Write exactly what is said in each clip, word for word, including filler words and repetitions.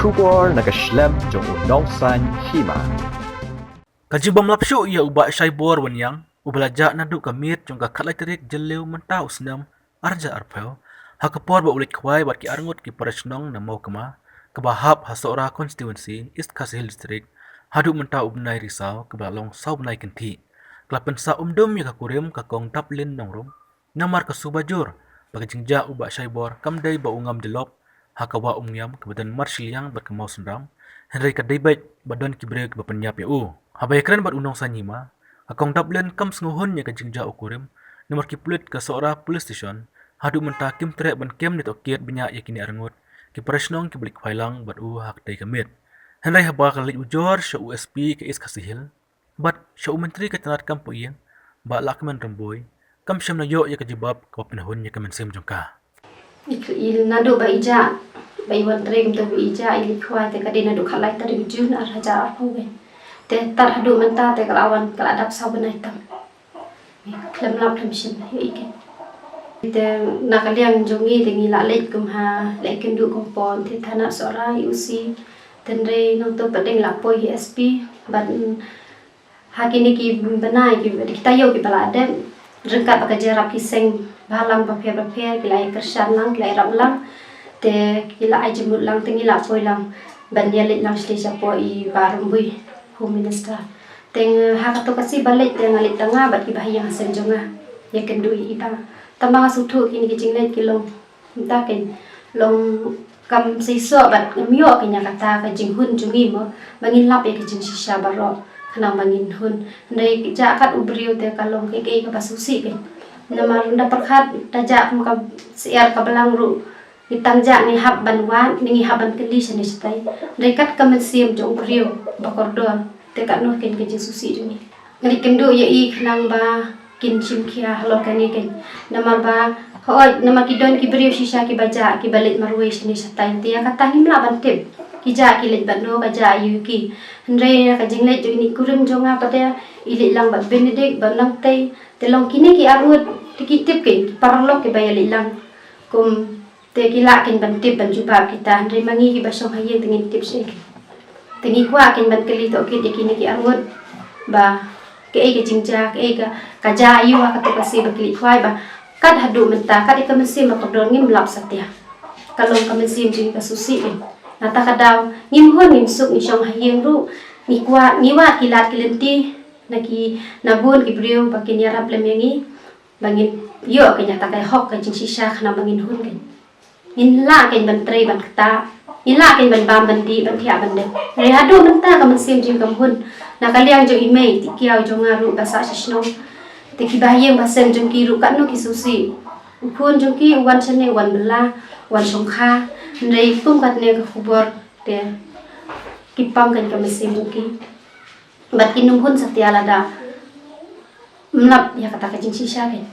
Khubor na ka shlem jong u Nongsaiñ Hima. Ka jingbym lap shuh ïa u Bah Shaibor Wanniang, uba la jah naduh ka miet jong ka khatlai tarik Jylliew mynta u snem arhajar arphew, ha ka por ba u leit khwai bad ki arngut ki para shnong na Mawkma, kaba hap ha Sohra constituency, East Khasi Hills District, haduh mynta u bnai Risaw, kaba la long saw bnai kynthih. Ka la pynsah umdum ïa ka kurim ka Kong Daplin Nongrum, namar ka suba jur ba ka jingjah u Bah Shaibor kam dei ba u ngam jyllop ha ka wah Umngiam kaba don marshiliang bad ka Mawsynram, hynrei ka dei beit ba don ki briew kiba pynïap ïa u. Haba ïakren bad u Nongsaiñ Hima, ka Kong Daplin kam sngewhun ïa ka jingjah u kurim, namar ki pulit ka Sohra Police Station haduh mynta kim treh ban kem ne tohkit bniah ïa kine arngut ki para shnong kiba leit khwai lang bad u ha katei ka miet. Hynrei haba ka leit ujor sha u S P ka East Khasi Hills bad sha u Myntri ka tnat kam pyrshah, Bah Lahkmen Rymbui, kam shym la ïoh ïa ka jubab kaba pynhun ïa ka mynsiem jong ka. I, i naduh ba i jah, ba i wan trei kumta ba i jah, i leit khwai te ka dei naduh khatlai tarik June arhajar arphew wei. Te tad haduh mynta te ka la wan, ka la dap saw bnai tam. Khlem lap khlem shim ïa i keiñ. Te na ka liang jong ngi te ngi la leit kum ha, leit kynduh kum pon te thanat Sohra, i O C, te hynrei nangta pat dang la poi hi S P bad, mm, ha kine ki bnai ki, ki taïew kiba la dep, ryngkat bad ka jingïarap ki seng bhalang bapher bapher, ki la ïa kyrshan lang, ki la ïarap lang, te ki la ai jingmut lang, te ngi la poi lang ban ïaleit lang sha, shapoh i Bah Rymbui, Home Minister. Te nga, ha kato ka sngi ba leit te nga leit tang nga bad kiba ha ïing ha sem jong nga, ïa kynduh ïa i Bah. Tang ba nga sngewthuh kine ki jingleit ki long, mynta keiñ long kam seisoh bad ngam ïoh keiñ ïa kata ka jinghun jong ngi mo, ba ngin lap ïa ka jingshisha baroh khnang ba ngin hun. Hynrei jah kat u briew te ka long kaei kaei kaba sngewsih keiñ. Namar ynda pyrkhat da jah kum ka syiar ka blang ruh, ngi tang jah ngi hap ban wad, ngi hap ban kylli shane shatai. Hynrei kat ka mynsiem jong u briew ba kordor, te katno keiñ ka jingsngewsih jong ngi. Nga leit kynduh ïa i khnang ba kin shim khia halor kane keiñ. Namar ba, hooid, namar ki don ki briew shisha kiba jah, kiba leit marwei shane shatai. Te ïa kata ngim lah ban tip. Ki jah ki leit bad no, ka jah aïu ki. Hynrei ïa ka jingleit jong ine i kurim jong nga pat, i leit lang bad Benedict, bad Nangtei. Te long kine ki arngut, te ki tip keiñ, ki paralok kiba ïaleit lang. Kum Te ki lah keiñ ban tip ban jubab kita, hynrei ma ngi kiba shong ha ïing te ngim tip shuh. Te ngi kwah keiñ ban kylli tohkit ïa kine ki arngut ba kaei ka jingjia, kaei ka, ka jia aïu ha kato ka sngi ba ki leit khwai ba kat haduh mynta, kat ïa ka mynsiem ba kordor ngim lap satia. Ka long ka mynsiem jong ngi ka sngewsih keiñ. Nangta ka daw ngim hun ngim suk, ngi shong ha ïing ruh, ngi kwah, ngi wad ki lad ki lynti na ki, na bun ki briew ba kin ïarap lem ïa ngi. Ba ngin ïoh keiñ ïa kata ka hok, ka jingshisha khnang ba ngin hun keiñ. Ngin lah keiñ ban trei ban ktah. Ngin lah keiñ ban bam ban dih, ban thiah ban dep. Hynrei haduh mynta ka mynsiem jong ngi kam hun. Na ka liang jong i mei, i kiaw jong nga ruh ba sah sha shnong. Te kiba ha ïing ba sem jong ki ruh katno ki sngewsih. U khun jong ki u wan shane, u wan bylla, u wan shongkha. Hynrei kum katne ka khubor te ki pang keiñ ka mynsiem jong ki. Bad kin ym hun satia lada ym lap ïa kata ka jingshisha keiñ.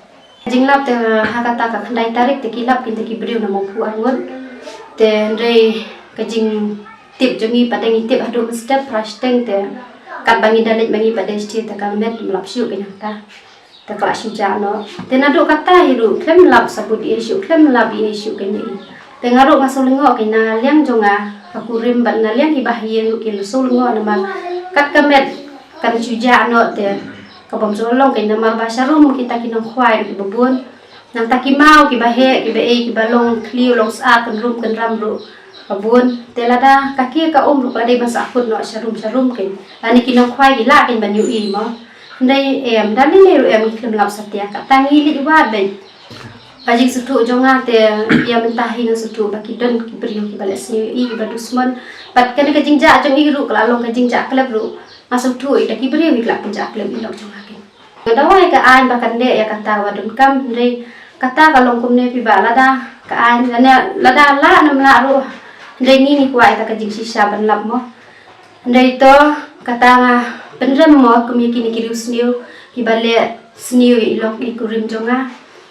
Jinglap te ha kata ka khyndai tarik te ki lap keiñ te ki briew na Mawphu arngut. Te hynrei ka jingtip jong ngi pat, ngi tip haduh mynstep phra shiteng te katba ngi da leit ma ngi pat, dei shisha te ka met ym lap shuh keiñ hangta. Te ka la shu jah noh. Te naduh kata hi ruh khlem lap sabut ïa i shuh, khlem lap ïa i shuh keiñ ïa i. Te nga ruh nga shu lyngngoh keiñ, na liang jong nga, ka kurim bad na liang kiba ha ïing ruh ki la shu lyngngoh namar kat ka met kan shu jah noh te ka bym shu long keiñ namar ba sharum kita ki nongkhwai ruh kiba bun. Nangta ki maw kiba heh, kiba ei, kiba long khliew long sat, kynrum kynram ruh ka bun. Te lada ka kiew ka um ruh ka la dei ban sahkut noh sharum sharum keiñ. Lane ki nongkhwai ki lah keiñ ban ïohi mo. Hynrei em, da lei lei ruh em, ngi khlem lap satia, kata ngi leit wad beit. Ka jingsngewthuh jong nga te ïa mynta hi nga sngewthuh ba ki don ki briew kiba leh sniew ïa i, kiba dusmon. Bad kane ka jingjah jong i ruh ka la long ka jingjah klep ruh. Nga sngewthuh ïa ki briew ki la pynjah klep ïa i lok jong nga keiñ. Nga dawa ïa ka aiñ ba kan leh ïa kata ba donkam, hynrei kata ka long kumne phi ba lada ka aiñ, lada, lada lah ne ym lah ruh, hynrei ngi ngi kwah ïa kata ka jingshisha ban lap mo. Hynrei to kata nga pynrem mo kum ïa kine ki riewsniew kiba leh sniew ïa i lok i kurim jong nga.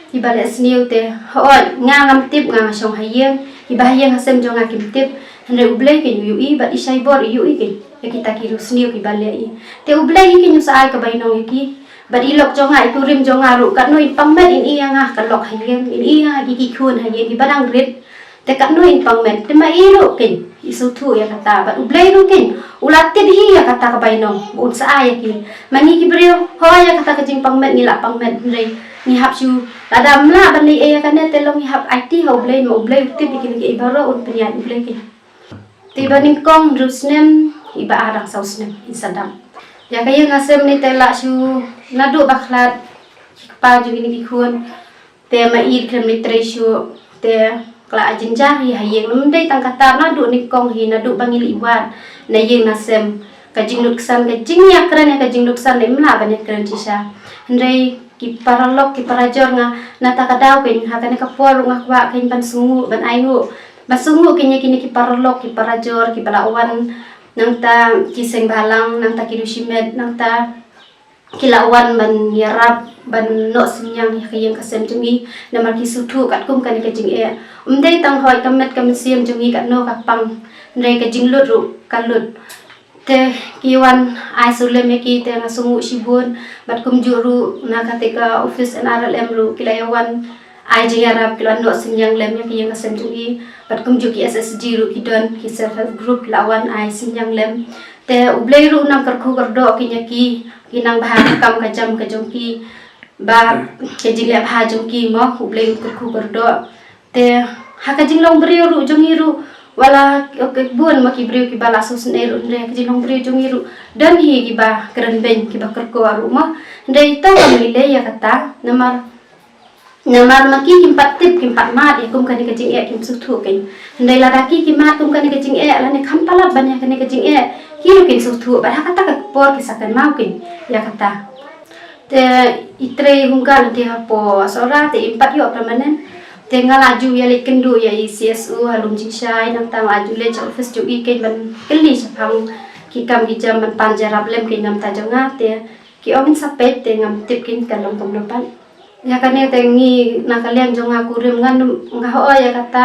Kiba leh sniew te, hooid, nga ngam tip, nga nga shong ha ïing, kiba ha ïing ha sem jong nga kim tip. Hynrei U Blei keiñ u ïohi bad i Shaibor i ïohi keiñ ïa kita ki riewsniew kiba leh i. Te U Blei hi keiñ u sa ai ka bainong ïa ki. Bad i lok jong nga, i kurim jong nga ruh katno in pang met in ïa nga ha ka lok ha ïing, in ïa nga ha ki, ki khun ha ïing kiba dang rit. Te katno in pang met, te ma i ruh keiñ, Ki sngewthuh ïa kata bad U Blei ruh keiñ u la tip hi ïa kata ka bainong ba un sa ai ïa ki. Ma ngi ki briew, hooid, ïa kata ka jingpang met ngi la pang met, hynrei ngi hap shu, lada ym lah ban leh ei ïa kane te long ngi hap aiti ha U Blei, ma U Blei u tip ïa kine kiei baroh, un pynïaid U Blei keiñ. Te i Bah Nyngkong hynriew snem, i Bah Ar dang saw snem, in sa dap. Ïa ka ïing ka sem ne te la shu naduh ba khlad ki kpa jong kine ki khun. Te ma i khlem leit trei shuh, te ka la ai jynjar hi ha ïing. Ym dei tang kata, naduh nyngkong hi, naduh ba ngi leit wad na ïing na sem, ka jinglut ksan, ka jingïakren ïa ka jinglut ksan, ym lah ban ïakren shisha. Hynrei ki paralok, ki parajor, nga na kata ka daw keiñ, ha kane ka por ruh nga kwah keiñ ban sngewnguh, ban ainguh, ban sngewnguh keiñ ïa kine ki paralok, ki parajor kiba la wan, nangta ki seng bhalang, nangta ki riewshimet, nangta ki la wan ban ïarap, ban noh synñiang ïa ka ïing ka sem jong ngi, namar ki sngewthuh katkum kane ka jingeh. Ym dei tang hooid ka met ka mynsiem jong ngi katno ka pang, hynrei ka jinglut ruh ka lut. Te ki wan ai sngewlem ïa ki, te nga sngewnguh shibun. Bad kumjuh ruh na kata ka office N R L M ruh ki la ïa wan ai jingïarap, ki la noh synñiang lem ïa ka ïing ka sem jong ngi. Bad kumjuh ki S H G ruh ki don, ki self help group, ki la wan ai synñiang lem. Te U Blei ruh un nang kyrkhu kyrdoh keiñ ïa ki, ki nang bha ka kam ka jam ka jong ki, ba ka jingleh bha jong ki mo, U Blei un kyrkhu kyrdoh. Te ha ka jinglong briew ruh jong ngi ruh, wat la, okay, bun ma ki briew kiba la sngewsynei ruh, hynrei ha ka jinglong briew jong ngi ruh don hi kiba kren beiñ, kiba kyrkhu ruh mo. Hynrei to kam lei lei ïa kata, namar, namar ma ki kim pat tip, kim pat mad ïa kum kane ka jingeh, kim sngewthuh keiñ. Hynrei lada ki ki mad kum kane ka jingeh, lane kham palat ban ïa kane ka jingeh, ki ruh kin sngewthuh, bad ha kata ka por ki sa kynmaw keiñ ïa kata. Te i trei hungkal te hapoh Sohra te im pat ïoh permanent. Te nga la ju ïa leit kynduh ïa i C S O ha Lumjingshai, nangta nga la ju leit sha office jong i keiñ ban kylli shaphang ki kam ki jam, ban pan jingïarap lem keiñ namar ta jong nga. Te ki ong in sa peit, te ngam tip keiñ ka long kumno pat. Ïa kane te ngi na ka liang jong nga kurim, ngan, nga hooid ïa kata,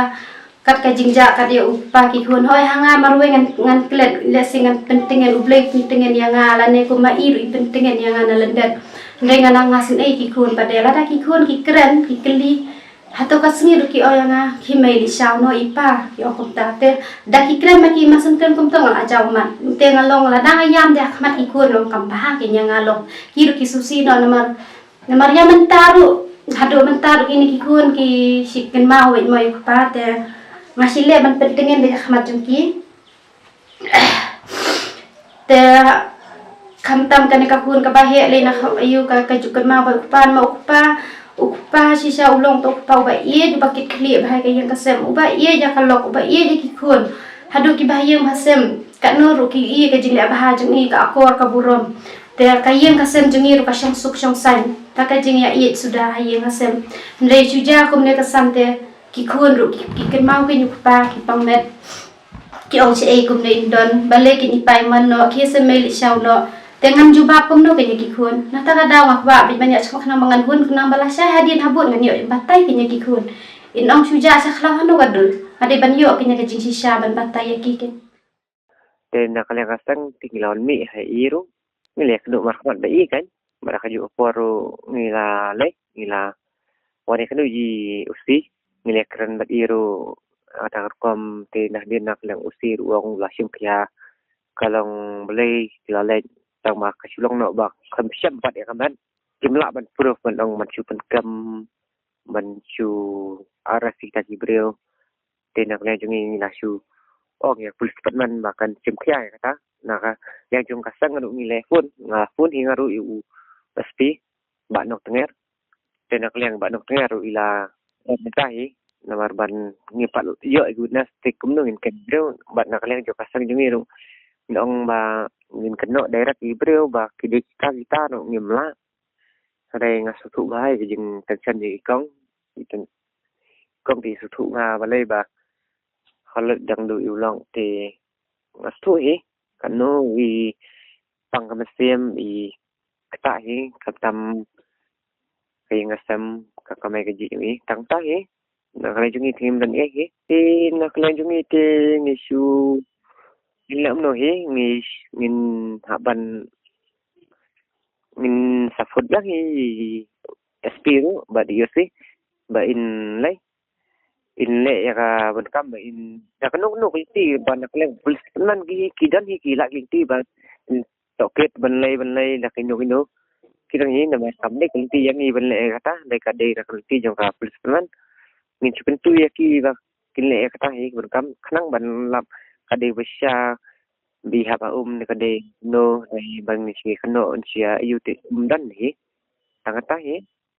kat ka jingjia kat ïa u kpa ki khun. Hooid, ha nga marwei ngan, ngan klet, lehse ngan pyntngen, U Blei pyntngen ïa nga, lane kum ma i ruh i pyntngen ïa nga na lyndet. Hynrei nga nang, nga sngew ïa ki khun pat de, lada ki khun ki kren, ki kylli, hato ka sngi ruh ki ong ïa nga, ki mei leit shaw noh i pa, ki ong kumta. Te da ki kren ma ki, ma sngewkren kumta nga la jaw mat. Te nga long, lada nga ïam de ha khmat ki khun, long kam bha keiñ ïa nga long. Ki ruh ki sngewsih noh namar Namar ïa mynta ruh, haduh mynta ruh kine ki khun ki shu kynmaw beit mo ïa u kpa, te nga shu leh ban pyntngen beit ha khmat jong ki. Te khamtam kane ka khun kaba heh lei na ka, ïa ka, ka ju kynmaw beit u kpa, namar u kpa, u kpa shisha u long tang u kpa uba ïeit, uba kit khlieh bha ïa ka ïing ka sem, uba ïeit ïa ka lok, uba ïeit ïa ki khun. Haduh kiba ha ïing ba ha sem, katno ruh ki ïohi ka jingleh bha jong i, ka akor ka burom. Te ka ïing ka sem jong i ruh ka shong suk shong saiñ. Ta ka jingïaieit suda ha ïing ha sem. Hynrei shu jia kumne ka san te ki khun ruh ki, ki kynmaw keiñ ïa u kpa, ki pang met. Ki ong shaei kumne in don, balei keiñ i pa i man noh, ki ïa sem mei leit shaw noh. Te ngam jubab kumno keiñ ïa ki khun. Na ta ka daw nga kwah beit ban ïa shong khnang ba ngan hun khnang ba lashai hadien habud ngan ïoh batai keiñ ïa ki khun. In ong shu jia sha khlaw hano ka dur. Nga dei ban ïoh keiñ ïa ka jingshisha ban batai ïa ki keiñ. Te na ka liang ka seng te ngi la wan mih ha i ruh. Ngi la ïakynduh markhmat bad i keiñ. Bad ha kajuh ka por ruh ngi la leit, ngi la wan ïakynduh ïa i O C. Ngi la ïakren bad i ruh, ah, tang rukom te na hadien na ka liang O C ruh u ong u la shim khia. Ka long balei ki la leit, tang ba ka shu long noh ba kham shem pat ïa ka met. Kim lah ban proof ban ong ban shu pynkem, ban shu arrest ïa kita ki briew. Te na ka liang jong ngi ngi la shu ong ïa ka police department ba kan shim khia ïa kata. Na ka liang jong ka seng ruh ngi la phone, nga phone hi nga ruh ïa u S P, Bah Nongtnger. Te na ka liang Bah Nongtnger ruh i la ong mynta hi, namar ban ngim pat ïoh ïa ki witness te kumno ngin kem briew, bad na ka liang jong ka seng jong ngi ruh ngin ong ba ngin kynnoh direct ïa ki briew ba ki dei kita kita ruh ngim lah. Hynrei nga sngewthuh bha ïa ka jingkynsan jong i kong. I kong, kong te i sngewthuh nga balei ba ka leit dang duh ïa u lok te nga sngewthuh hi. Katno i pang ka mynsiem i ktah hi, khamtam ka ïing ka sem, ka kamai kajih jong i tang ta hi. Na ka liang jong ngi te ngim don ei hi. Te na ka liang jong ngi te ngi shu, ngin leh kumno hi, ngi, ngin hap ban, ngin support biang hi S P ruh bad i O C ba in lei. in leh ïa ka ban kam ba in da kano kano ka lynti ba na ka liang police man ki hi ki don hi ki lah ki lynti ba in tohkit ban leh ban leh da kino kino. Ki dang hi na ba kam dei ka lynti ïa ngi ban leh ïa kata dei ka dei da ka lynti jong ka police man. Ngin shu kyntu ïa ki ba kin leh ïa kata hi ban kam khnang ban lap ka dei ba sha bi hap a um ne ka dei no dei ban ngi shi kano un sia yu te um dan hi. Tang kata hi.